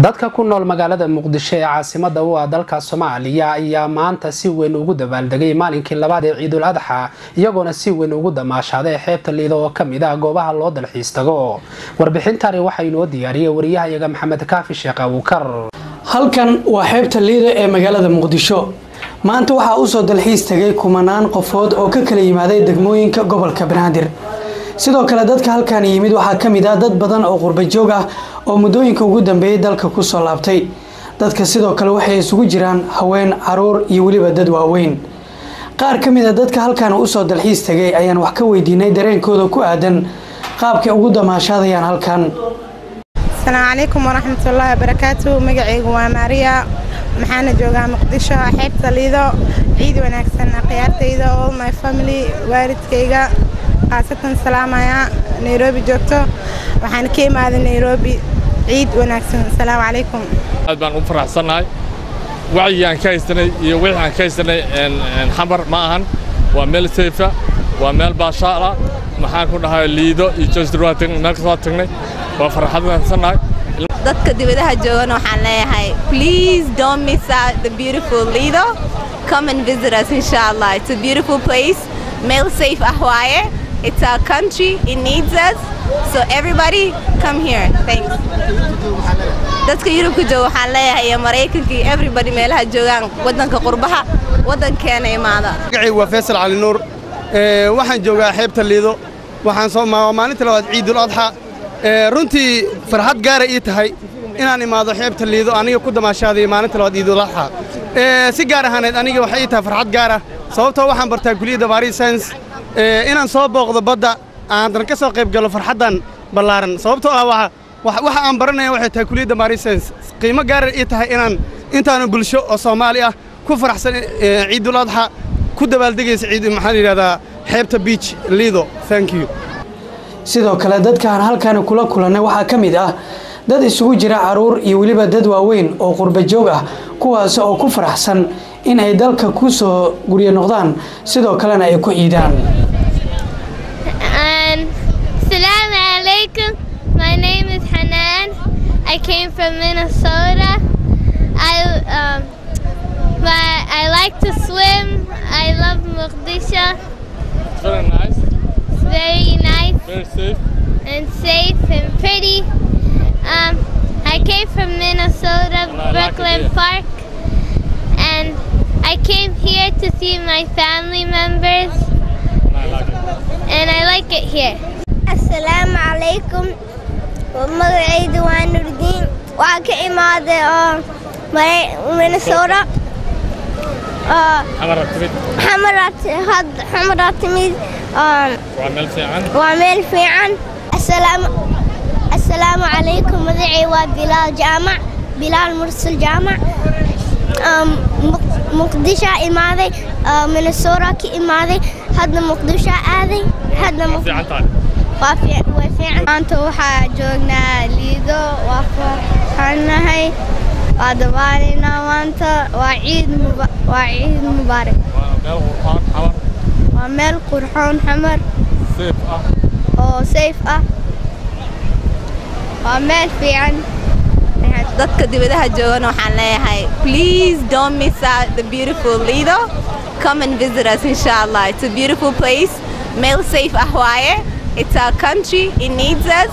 Dadka ku nool magaalada Muqdisho ee caasimada u ah dalka Soomaaliya ayaa maanta si weyn ugu dabaaldegay maalinkii labaad ee Ciidul Adxa, iyagoona si weyn ugu damaashaaday xeebta Liido oo ka mid ah goobaha loo dalxiis tago. Warbixintani waxaa inoo diyaariyey wariyahayaga Maxamed Kaafi Sheekh Abuukar. Halkan waa xeebta Liido ee magaalada Muqdisho. Maanta waxaa usoo dalxiis tagay kumanaan qofood oo ka kala yimaaday degmooyinka gobolka Banaadir. Sidoo kale dadka halkan yimid waxaa ka mid ah dad badan oo qurba joog ah oo muddooyinka ugu dambeeyay dalka kusoo laabtay. Dadka sidoo kale waxay isugu jiraan haween, caruur iyo weliba dad waaweyn. Qaar ka mid a dadka halkan usoo dalxiis tagay ayaan wax ka weydiinay dareenkooda ku aadan qaabkay ugu damaashaadayaan halkan. Asalaamu calaykum waraxmatullaahi wabarakaatu. Magacaygu waa Maariya, maxaana joogaa Muqdisho, xeebta Liido. Ciid wanaagsan khiyaartayda, all my family, waalidkayga khaasatan salaamaya Nairobi joogto. Waxaan ka imaaday Nairobi. Ciid wanaagsan, asalaamu calaykum. Aad baan u faraxsannahay. Wacyigii aan ka haystanay iyo wixii aan ka haystanay Xamar ma ahan. Waa meel safe ah, waa meel baashaal ah. Maxaan ku dhahay, Liido iyo Joosdir waa tagnay, meel kasoo tagnay, waa farxadsannahay. Dadka dibadaha joogana waxaan leeyahay, please don't miss out the beautiful Lido. Come and visit us, inshallah. It's a beautiful place, meel safe ah waaye. It's our country, it needs us, so everybody come here. Thanks. Dadka Yurubka jooga waxaan leeyahay iyo Maraykanka iyo everybody meelaha joogaan waddanka qurbaha, waddankeena imaada. Magacaygu waa Faysal Cali Nuur, waxaan joogaa xeebta Liido. Waxaan soo maalinta labaad Ciidul Adxa. Runtii farxad gaara ii tahay inaan imaado xeebta Liido aniga ku damaashaadayo maalinta labaad Ciidul Adxa. Si gaar ahaaneed aniga waxay ii tahay farxad gaar ah, sababtoo waxaan bartaa kuliyadda Marine Science, inaan soo booqdo badda aan haddana ka soo qayb galo farxaddan ballaaran, sababtoo ah waxa aan baranaya waxay tahay kuliyadda Marine Science. Qiimo gaara ii tahay inaan intaanu bulsho oo Soomaali ah ku faraxsan Ciidul Adxa ku dabaaldegaysa ciid, maxaa la yidhahdaa, xeebta beach Lido. Thank you. Sidoo kale dadkaan halkan kula kulannay waxaa ka mid ah dad isugu jira caruur iyo weliba dad waaweyn oo qurba joog ah, kuwaas oo ku faraxsan in ay dalka ku soo guryo noqdaan, sidoo kalena ay ku ciidaan. Assalamu alaikum. My name is Hanan. I came from Minnesota. I like to swim. I love Mogadishu. It's very nice. It's very nice. Very safe. And safe and pretty. I came from Minnesota, And I like it Brooklyn here. Park, and I came here to see my family members, And I like it. And I like it here. Asalaamu calaykum, magacaydu waa Nurdiin, waxaan ka imaaday oo Minnesota. Xamar timid. Xamaraa timid. Waa meel fiican. Waa meel fiican. Asalaamu calaykum, magacay waa Bilaal Jaamac, Bilaal Mursal Jaamac. Muqdisho imaaday, Minnesota ka imaaday, hadda Muqdisho aaday hadda. Waa fiican tahay. Waa fiican. Maanta waxaa joognaa Liido, waa farxanahay, waa dabaalaynaa maanta, waa ciid mubaarak. Waa meel qurxoon Xamar. Waa meel qurxoon Xamar. Safe ah. Oo safe ah, waa meel fiican. Dadka dibadaha joogana waxaan leeyahay, please don't miss out the beautiful Lido. Come and visit us, inshallah. It's a beautiful place, meel safe ah waaye. It's our country, it needs us,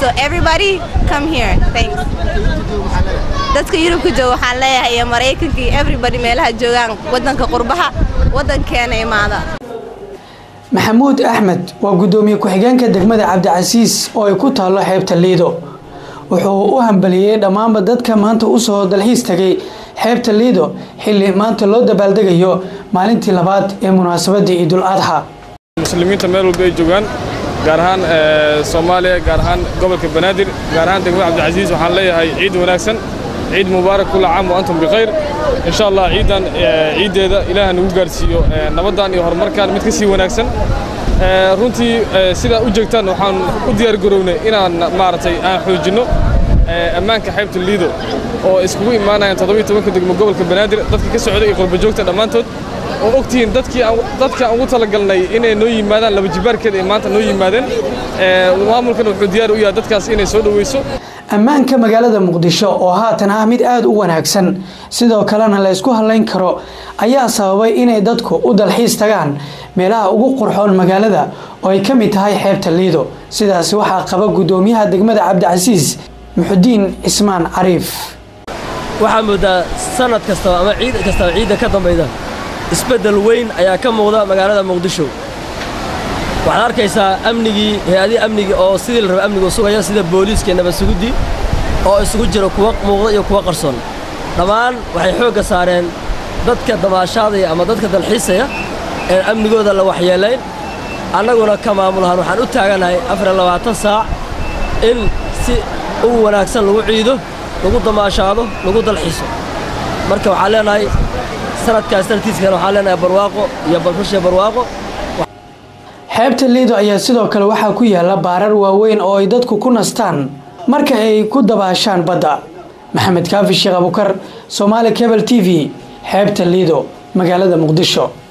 so everybody come here. Thanks. Dadka Yurubka jooga waxaan leeyahay iyo Maraykanka iyo everybody meelaha joogaan waddanka qurbaha, waddankeena imaada. Maxamuud Axmed waa guddoomiye ku-xigeenka degmada Cabdicasiis oo ay ku taallo xeebta Liido. Wuxuu u hambaliyey dhammaanba dadka maanta usoo dalxiis tagay xeebta Liido, xilli maanta loo dabaaldegayo maalintii labaad ee munaasabadda Ciidul Adxa. Muslimiinta meel walba ay joogaan, gaar ahaan Soomaaliya, gaar ahaan gobolka Banaadir, gaar ahaan degmada Cabdicasiis, waxaan leeyahay ciid wanaagsan, ciid mubaarak, kulla caam wa antum bikhayr. Insha Allah ciidan ciiddeeda Ilaaha nagu gaarsiiyo nabaddan iyo horumarkan mid ka sii wanaagsan. Runtii sidaa u jeegtaan waxaan u diyaar garownay inaan maaragtay aan xoojinno ammaanka xeebta Liido oo iskugu imaanayaan 17-ka degmo gobolka Banaadir, dadka ka socda iyo qurba joogta dhammaantood, oo ogtihiin dadkii dadka aan ugu talagalnay inay noo yimaadaan laba jibaarkeeda ay maanta noo yimaadeen. Maamulkan wuxuu diyaar u yahay dadkaas inay soo dhoweyso. Ammaanka magaalada Muqdisho oo haatan ah mid aada u wanaagsan, sidoo kalena la ysku hadlayn karo, ayaa sababay inay dadku u dalxiis tagaan meelaha ugu qurxoon magaalada oo ay ka mid tahay xeebta Liido. Sidaasi waxaa qaba guddoomiyaha degmada Cabdicasiis, Muxudiin Cismaan Cariif. Waxaa moodaa sanad kastaba ama ciid kastaba ciidda ka dambayda isbeddel weyn ayaa ka muuqda magaalada Muqdisho. Waxaad arkaysaa amnigii, hay-adihii amnigii oo sidii la raba amnigu sugaya, sida booliiska, nabad suguddii oo isugu jira kuwa muuqda iyo kuwa qarsoon. Dhammaan waxay xoogga saareen dadka damaashaadaya ama dadka dalxiisaya een amnigooda la waxyeelayn. Annaguna ka maamulahaan waxaan u taaganahay 24 saac in si ugu wanaagsan lagu ciido, lagu damaashaado, lagu dalxiiso. Marka waxaan leenahay sanadkaas sanadkiisa kale waxaan leenahay barwaaqo iyo balfashiya barwaaqo. Xeebta Liido ayaa sidoo kale waxaa ku yaala baarar waaweyn oo ay dadku ku nastaan marka ay ku dabaashaan badda. Maxamed Kaafi Sheekh Abukar, Soomaali Cable TV, xeebta Liido, magaalada Muqdisho.